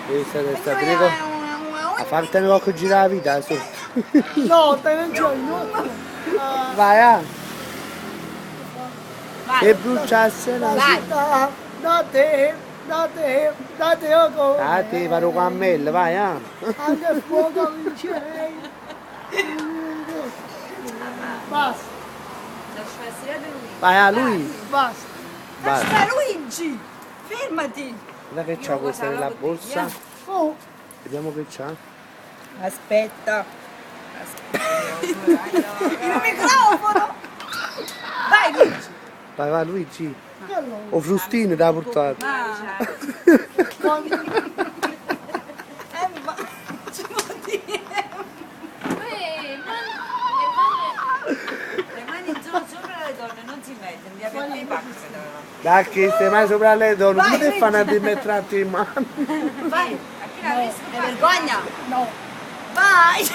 Questa sta prego. A farti nu poco girare la vita sotto. No, te non c'ho no. Vai, ah. Vai. Se bruciasse la Vai. Da, da te, da te, da te oh, come. Ah, te vado con cammella, vai, ah. Anche il fuoco vincerei. Basta, Vai, ah, lui. basta. Vai. Aspetta, Luigi! Fermati! Guarda che c'ha questa nella borsa. Oh, Vediamo che c'ha. Aspetta. Aspetta. Il microfono! Vai Luigi! Vai, vai, Luigi. che allora? O frustino da portare. Ma ci vuol dire. Uè, ma- le mani... Le mani sono sopra le donne, non si mettono, di avere i pacchi. Dai che stai mai sopra le donne, Vai, come te Luigi. fanno a metterti in mano? Vai! A chi l'ha visto? È vergogna! No. Vai!